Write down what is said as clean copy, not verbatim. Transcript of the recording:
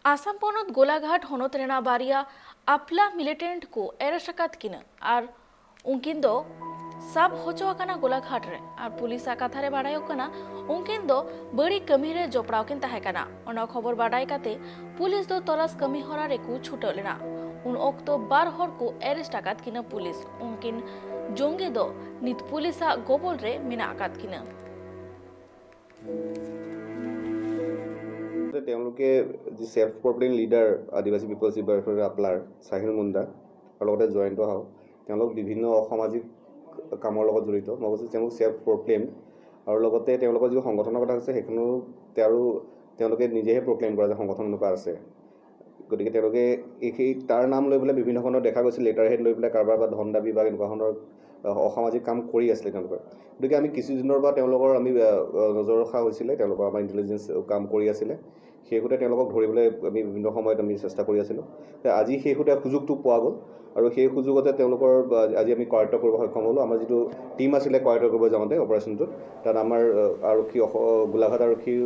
आसाम पनत गोलाघाट हनत रेना बारिया आपला मिलिटेंट को एरेस्ट आकाद किना और उनकिन दो साब होचो आकाना गोलाघाट रे और पुलिस कथा रे बाड़ायो कना उनकिन दो बड़ी कमी रे जपड़ाव किन ताहे कना। ओना खबर बाड़ाय काते पुलिस दो तलाश कमी हरा रे को छुटो लेना। उन अक्तो बार हर को एरेस्ट आकाद किना पुलिस। उनकिन जोंगे दो नित पुलिसा गोबल रे मेना आकाद किना। তেওঁলোকে যি চেল্ফ প্ৰক্লেইম লিডাৰ আদিবাসী পিপলছ লিবাৰেশ্যন আপলাৰ চাহিল মুণ্ডা আৰু লগতে জয়ন্ত হাও, তেওঁলোক বিভিন্ন অসামাজিক কামৰ লগত জড়িত। মই কৈছোঁ তেওঁলোক চেল্ফ প্ৰক্লেইম আৰু লগতে তেওঁলোকৰ যিটো সংগঠনৰ কথা আছে সেইখনো তেওঁলোকে নিজেহে প্ৰক্লেইম কৰা যে সংগঠন এনেকুৱা আছে। গতিকে তেওঁলোকে এই সেই তাৰ নাম লৈ পেলাই বিভিন্ন ধৰণৰ দেখা গৈছিল লেটাৰ হেড লৈ পেলাই কাৰোবাৰ বা ধন দাবী বা এনেকুৱা ধৰণৰ অসামাজিক কাম কৰি আছিলে তেওঁলোকৰ। গতিকে আমি কিছুদিনৰ পৰা তেওঁলোকৰ আমি নজৰ ৰখা হৈছিলে, তেওঁলোকৰ আমাৰ ইণ্টেলিজেঞ্চ কাম কৰি আছিলে। সেই সূত্ৰে তেওঁলোকক ধৰিবলৈ আমি বিভিন্ন সময়ত আমি চেষ্টা কৰি আছিলোঁ। আজি সেই সূত্ৰে সুযোগটো পোৱা গ'ল আৰু সেই সুযোগতে তেওঁলোকৰ আজি আমি কৰায়ত্ব কৰিব সক্ষম হ'লোঁ। আমাৰ যিটো টীম আছিলে কৰায়ত্ব কৰিব যাওঁতে অপাৰেশ্যনটোত, তাত আমাৰ আৰক্ষী গোলাঘাট আৰক্ষীৰ